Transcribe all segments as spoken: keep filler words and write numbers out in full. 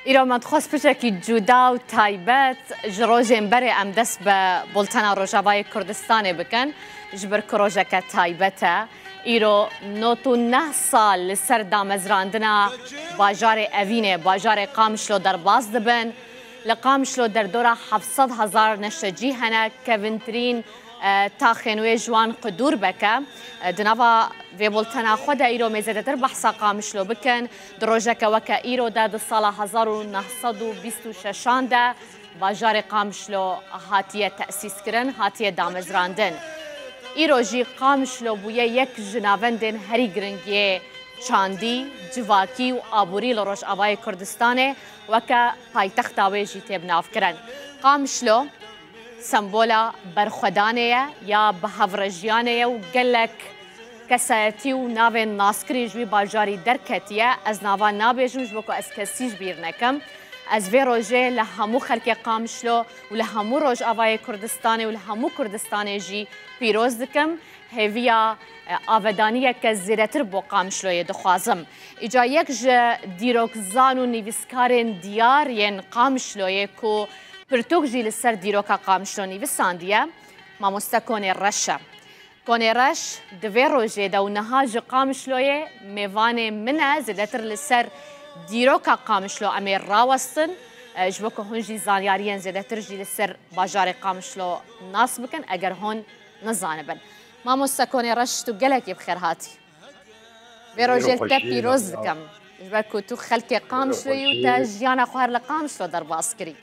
Îro me dixwest piştekî cuda û taybet ji rojên berê em dest bi bultena Rojavayê Kurdistanê bikin, ji ber ku rojeke taybet e. Îro nod û neh sal li ser damezrandina bajarê Evînê, bajarê Qamişlo derbas dibin. Li Qamişlo derdora heft sed hezar neştecî hene, kevintirîn, e, taxên wê ji wan Qudûrbek e. E, di nava vê bultena xwe de îro me zêdetir behsa Qamişlo bikin. Di rojeke weke îro de di sala hezar û neh sed û bîst û şeşan de bajarê Qamişlo hatiye tesîskirin, hatiye damezrandin. Îro jî Qamişlo bûye yek ji navendên herî giring yê çandî, civakî û aborî li Rojavayê Kurdistanê, weke paytexta wê jî tê binavkirin. Qamişlo sembola berxwedanê ye ya bihevrejiyanê ye û gelek kesayetî û navên naskirî ji wî bajarî derketiye. Ez navan nabêjim, ji bo ku ez kesî ji bîr nekim. Ez vê rojê li hemû xelkê Qamişlo û li hemû Rojavayê Kurdistanê û li hemû Kurdistanê jî pîroz dikim. Hêviya, e, avedaniyeke zêdetir bo Qamişloyê dixwazim. Îca yek ji dîrokzan û nivîskarên diyar yên Qamişloyê ku pirtûk jî li ser dîroka Qamişlo nivîsandiye, mamoste Konê Reş e. Konê Reş di vê rojê de û niha ji Qamişloyê mêvanê min e, zêdetir li ser dîroka Qamişlo em ê rawestin, e, ji bo ku hûn jî zanyariyên zêdetir jî li ser bajarê Qamişlo nas bikin, eger hûn nizanibin. Mamoste Konê Reş, tu gelekî bi xêr hatî. Vê rojê te pîroz dikim. Ji ber ku tu xelkê Qamişlo yî û te jiyana xwe her li Qamişlo derbas kirî.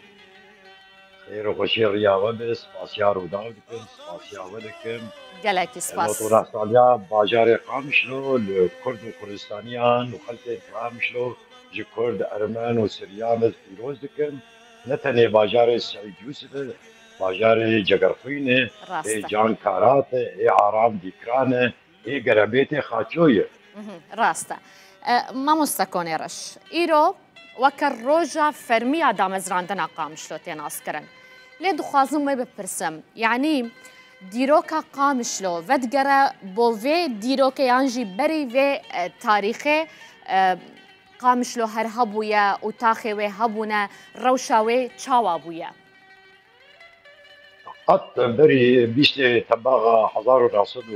Xêr û xweşî riya we be, spasiya Rûdaw dikim, spasiya we dikim. Gelekî spas. Nod û neh saliya bajarê Qamişlo li Kurd û Kurdistaniyan û xelkê Qamişlo ji Kurd, Ermen û Siryan ez pîroz dikim. Ne tenê bajarê Seîd Yûsif e, bajarê Cegerxwîn e, ê Can Karat e, ê Aram Dîkran e, ê Gerebêtê Xaço ye. Mhm, rast e. E, mamoste Konê Reş, îro weke roja fermî ya damezrandina Qamişlo tê naskirin. Lê dixwazim wê bipirsim, yanî dîroka Qamişlo vedigere bo vê dîrokê yan jî berî vê, e, tarîxê, e, Qamişlo her hebûye û taxê wê hebûne, rewşa wê çawa bûye? Qet berî bîstê tebaxa hezar û neh sed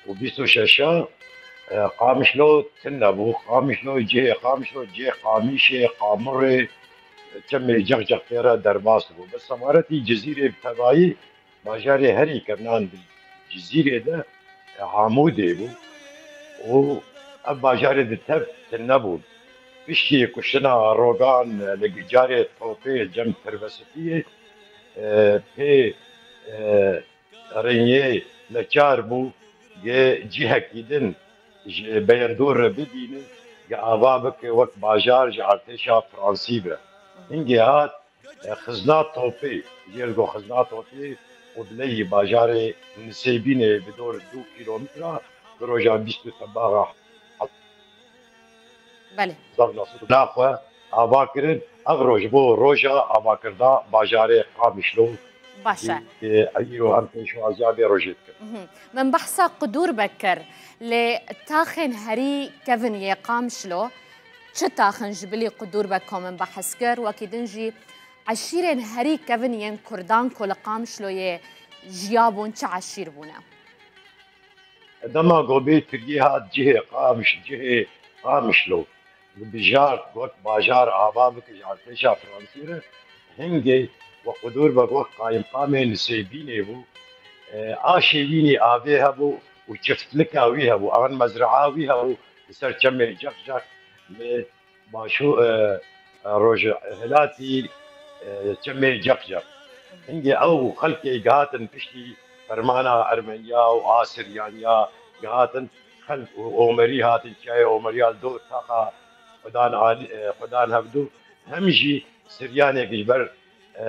û bîst û şeş e, Qamişlo tune bû. Qamişlo cihê, Qamişlo cihê Qamîşê, Qamurê, çemê Cexcex tê re derbas bû. Bi semaretî Cizîrê bi tevayî bajarê herî kevnan di Cizîrê de, e, Amûdê bû û ev bajarê di tev tune bû. Piştî kuştina Rogan, e, li carê topê cem Tirbesitiyê, e, pê, e, Rêyê neçar bû, gê cihekî din ji Beyendûr re bidîne, gê ava bike wek bajar ji artêşa Fransî ve. Hingê hat, e, Xizna Topê, jê re go Xizna Topê û bileyî bajarê Nisêbînê bi dor du kîlometre, bi roja bîst û tebaxa Belê. Zaf nasib naxwe ava kirin. Ev roj bû roja avakirina bajarê Qamişlo. Baş e. Ê, îro em pêşwaziya vê rojê dikin. Mhm. Min behsa Qudûrbek kir. Lê taxên herî kevin yê Qamişlo, çi taxin ji bilî Qudûrbek ku min behs kir, wekî din jî eşîrên herî kevin yên Kurdan ku li Qamişloyê jiyabûn, çi eşîr bûne? Dema Gobê Tirgî hat cihê Qamiş, cihê Qamişlo, bijart, got, bajar ava bike ji artêşa Fransî re, hingê we Qudûrbek wek qayimqamê Nisêbînê bû, e, aşê wînî avê hebû û çiftlika wî hebû, an mezraa wî hebû li ser çemê Cexcex, li başû, e, e, rojhilatî, e, çemê Cexcex. Hingê ew xelkê gihatin piştî fermana Ermeniya û Asiryaniya, gihatin xelk û Omerî hatin, çiyayê Omeriya li dor taxa Xudan Alî, e, Xudan Hevdû, hem jî Siryanê ji ber, e,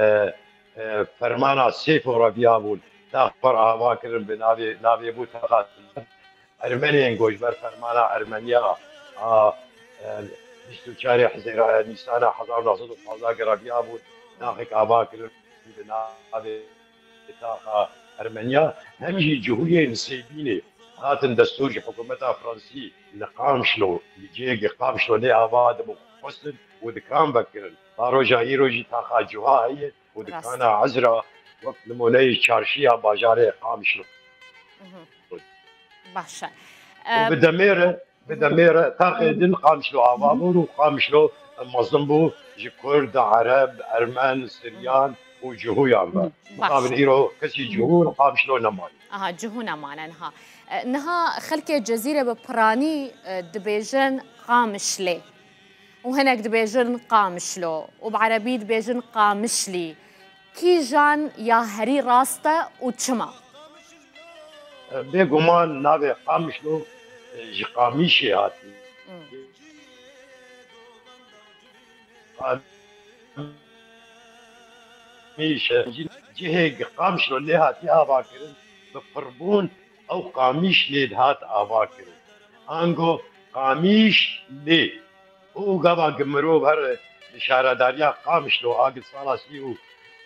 e, fermana Sêfo re biyabûn, tax xwe ava kirin bi navê, navê bû taxa Ermenên ku ji ber fermana Ermeniya a, e, bîst û çarê Hizêra, Nîsana hezar û neh sed û panzdeh geraviya bûn, naxek ava kirin bi navê taxa Ermeniya, hem jî cihûyên Sêbînê hatin destûr ji hikûmeta Fransî li Qamişlo, li cihê Qamişlo lê ava dibû. xwestin û dikiran vekirin. Ta roja îro jî taxa cuha heye û Rast. dikana Ezra wek nimûneyê çarşiya bajarê Qamişlo. Mhm. Baş e. Û Em, bi demê re, bi mhm. demê re taxê din Qamişlo ava bû û Qamişlo mezin bû ji Kurd, Ereb, Ermen, Siryan û Cihûyan ve. Mhm. Baş. Mixabin îro kesî Cihû li Qamişlo nemane. Aha, Cihû nemane niha. E, niha xelkê Cezîrê bi piranî, e, dibêjin Qamişlê. Û hinek dibêjin Qamişlo. Û bi erebî dibêjin Qamişlî. Kîjan ya herî rast e û çima? Bêguman navê Qamişlo, e, ji Qamîşê hatî. Hmm. Qamîş e. Cihê Qamişlo lê hatî avakirin, bi pirbûn ew Qamîş lê dihat avakirin. Ango Qamîş lê. Û gava gi mirov here li şaredariya Qamişlo a gi sala sî û,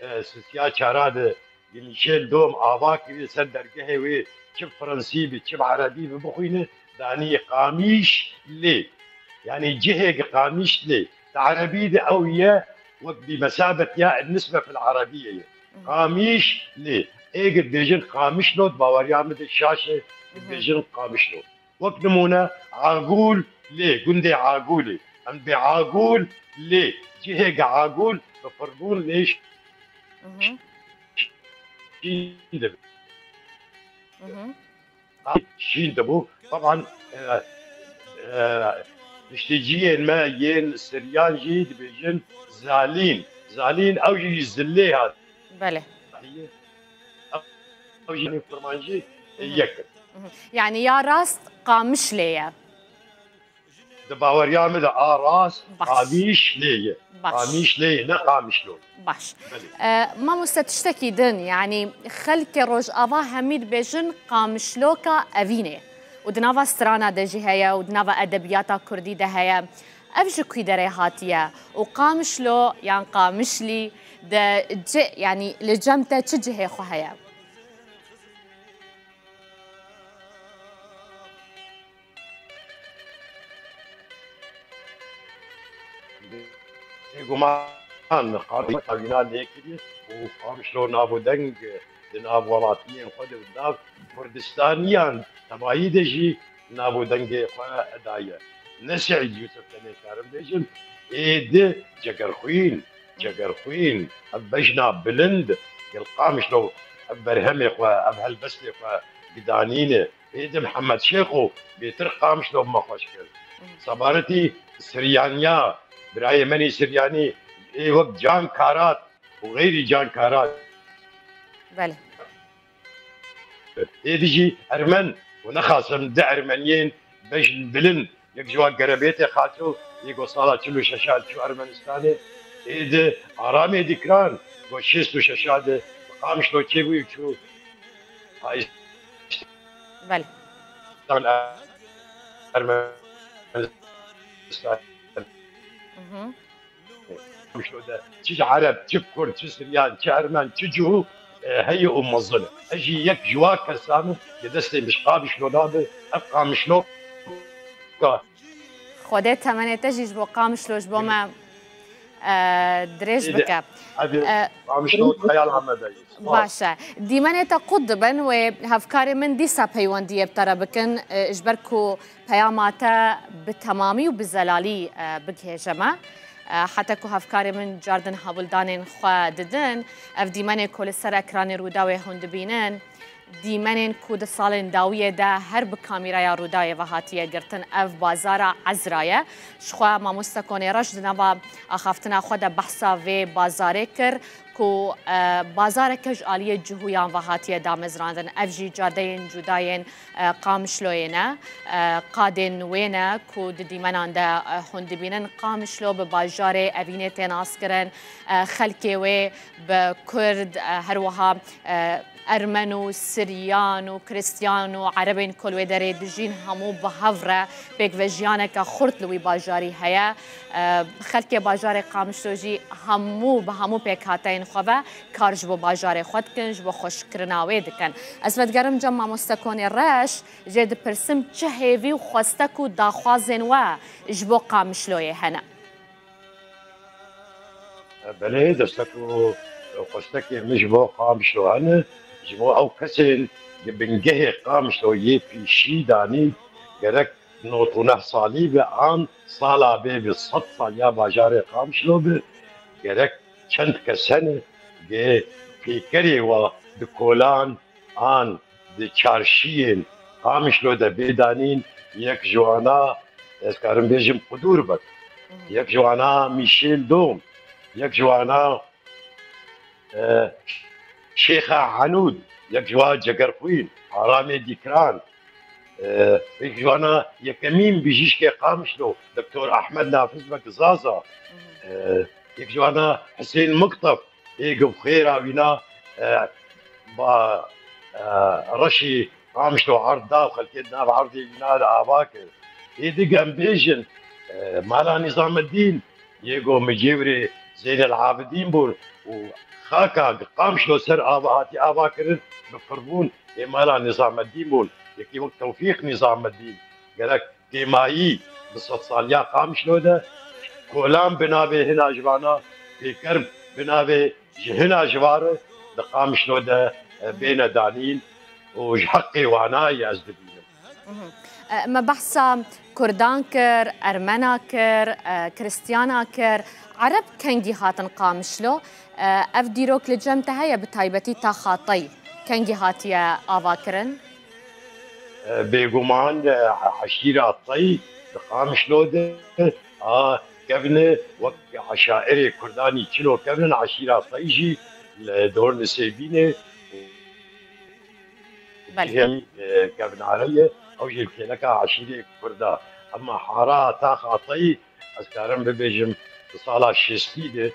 e, sisiya çara de gi Michel Dom ava kiriye ser dergehê wê çi bi fransî bi, çi bi erebî bi bixwîne, danî Qamiş lê. Yanî cihê gi Qamiş lê. Di erebî de ew ye wek bi mesabet ya nisbe fil erebiyê ye. Qamiş lê. Ê gi dibêjin Qamişlo, di baweriya min de şaş e, gi dibêjin Qamişlo. Wek nimûne Agûl lê, gundê Agûlê. Em bê Agûl lê, cihê ge Agûl bi pirbûn lê Mhm. şîn dibe. Mhm. Şîn dibû. Taban, e, e, piştîciyên me yên Siryan jî dibêjin Zalîn. Zalîn ew jî ji zilê hat. Belê. Ew jî kurmancî Mhm. yek in. Mhm. Yani ya rast Qamişlê ye. Di baweriya min de a rast Baş. Qamîş lê ye. Baş. Qamîş lê ye, ne Qamişlo. Baş. Belê. E, mamoste tiştekî din, yani xelkê Rojava hemî dibêjin Qamişloka Evînê. Û di nava strana de jî heye û di nava edebiyata kurdî de heye. Ev ji kû derê hatiye? Û Qamişlo yan Qamişlî de ci, yani li cem te çi cihê xwe heye? Bêguman Qamişlo tawîna lê kiriye û Qamişlo nav û deng di nav welatiyên xwe de, di nav Kurdistaniyan tebayî de jî nav û dengê xwe daye. Ne Seîd Yûsif tenê karim bêjim, êdi Cegerxwîn, Cegerxwîn, ev bejna bilind, gel Qamişlo ev berhemê xwe, ev helbestê xwe gidanîne. Êdi Mihemed Şêxo bêtir Qamişlo bi me xweş kir. Sebaretî Siryaniya, birayê menî Siryanî, ê wek Can Karat û xeyrî Can Karat. Belê. Êdî jî Ermen û nexasim di Ermeniyên bejn bilind, yek ji wan Gerebêtê Xato, yê go sala çil û şeşa çû Ermenistanê, êdi Aramê Dîkran, go şêst û şeşa de bi Qamişlo çêbû û çû Belê. Ermenistan. Mhm. Şo de çi Ereb, çi Kurd, çi Siryan, çi Ermen, çi Cihû, e, heye û mezin e. Ez jî yek ji wa kesan im, di destê min ji Qamişlo nabe, ev Qamişlo ka. Xwedê temenê te jî ji bo Qamişlo, ji bo me, e, dirêj bike. Hadi, E, Qamişlo xeyal Amedê. Baş e. Dîmenê te qut dibin wê hevkarê min dîsa peywendiyê bi te re bikin, e, ji ber ku peyama te bi temamî û bi zelalî, e, bigihêje me. E, heta ku hevkarê min cardin hewldanên xwe didin, ev dîmenê ku li ser ekranê Rûdawê hûn dibînin, dîmenên ku di salên dawiyê de her bi kamîraya Rûdawê ve hatiye girtin, ev bazara Ezra ye. Jixwe mamoste Konê Reş di nava axaftina xwe de behsa vê bazarê kir ku, e, bazareke ji aliyê Cihûyan ve hatiye damezrandin. Ev jî cadeyên cuda yên, e, Qamişloyê ne, e, qadên wê ne ku di dîmenan de, e, hûn dibînin. Qamişlo bi bajarê Evînê tê naskirin. E, xelkê wê bi Kurd, e, her wiha, e, Ermen û Siryan û Kristiyan û Erebên ku li wê derê dijîn hemû bi hev re pêkvejiyaneke xurt li wî bajarî heye. E, xelkê bajarê Qamişlo jî hemû bi hemû pêkhateyên xwe ve kar ji bo bajarê xwe dikin, ji bo xweşkirina wê dikin. Ez vedigerim cem mamoste Konê Reş, jê dipirsim çi hêvî û xwestek û daxwazên we ji bo Qamişloyê hene? Belê, destek û xwestekê min ji bo Qamişlo hene, ji bo ew kesên di bingehê Qamişlo yê pêşî danîn, gerek nod û neh salî be an sala bê bi sed saliya bajarê Qamişlo be, gerek çend kes hene, gê pêkerê wa di kolan an di çarşiyên Qamişlo de bê danîn, yek ji wana, ez karim bêjim, Qudûr Beg, yek ji wana Mîşêl Dom, yek ji wana, e, Şêxa Enûd, yek ji wana Cegerxwîn, Aramê Dîkran, e, yek ji wana yekemîn bijîşkê Qamişlo, Doktor Ahmed Nafiz Beg Zaza, e, yek ji wana Hisên Miktef, ê ku bi xêra wîna, e, ba, e, reşî Qamişlo erd da û xelkê di nav erdê wîna de ava kir. Ê din em bêjin, e, mala Nîzameddîn, yê ku micêwirê Zeynel Abidîn bûn û xaka Qamişlo ser ava hatî ava kirin, bi pirbûn ê mala Nîzameddîn bûn. Yekî wek Tewfîq Nîzameddîn, gerek kêmayî bi sedsaliya Qamişlo de, kolan bi navê hina ji vana, pêker bi navê ji hina ji va re di Qamişlo de, e, bêne danîn û ji heqê wana yê ez dibînim. E, me behsa Kurdan kir, Ermena kir, e, Kristiyana kir. Ereb kengî hatin Qamişlo? E, ev dîrok li cem te heye, bi taybetî taxa Tey kengî hatiye avakirin? Bêguman, e, eşîra Tey di Qamişlo de a kevne wek eşairê Kurdanî çilo kevnin, eşîra Tey jî li Dor Nisêbînê Belê. Hemî, e, kevnare ye, ew jî kêleka eşîrê Kurda. Ema hara taxa Tey, ez karim bibêjim, di sala şêstî de,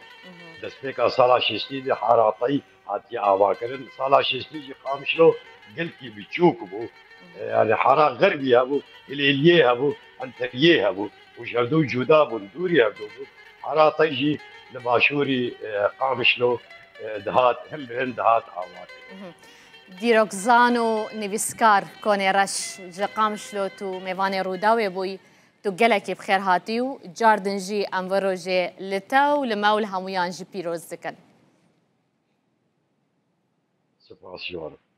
destpêka sala şêstî de hara Tey hatiye avakirin. Sala şêstî jî Qamişlo gelkî biçûk bû. E, yani hara Xerbî hebû, Hilêliyê hebû, Enteriyê hebû. Û ji hevdû cuda bûn, dûrî hevdû bûn. Hara Tey jî li başûrî, e, Qamişlo, e, dihat, hin bi hin dihat avakirin. Dîrokzan û nivîskar Konê Reş, ji Qamişlo tu mêvanê Rûdawê bûyî, tu gelekî bi xêr hatî û cardin jî em vê rojê li te û li me û li hemûyan jî pîroz dikin. Spas ji wan re.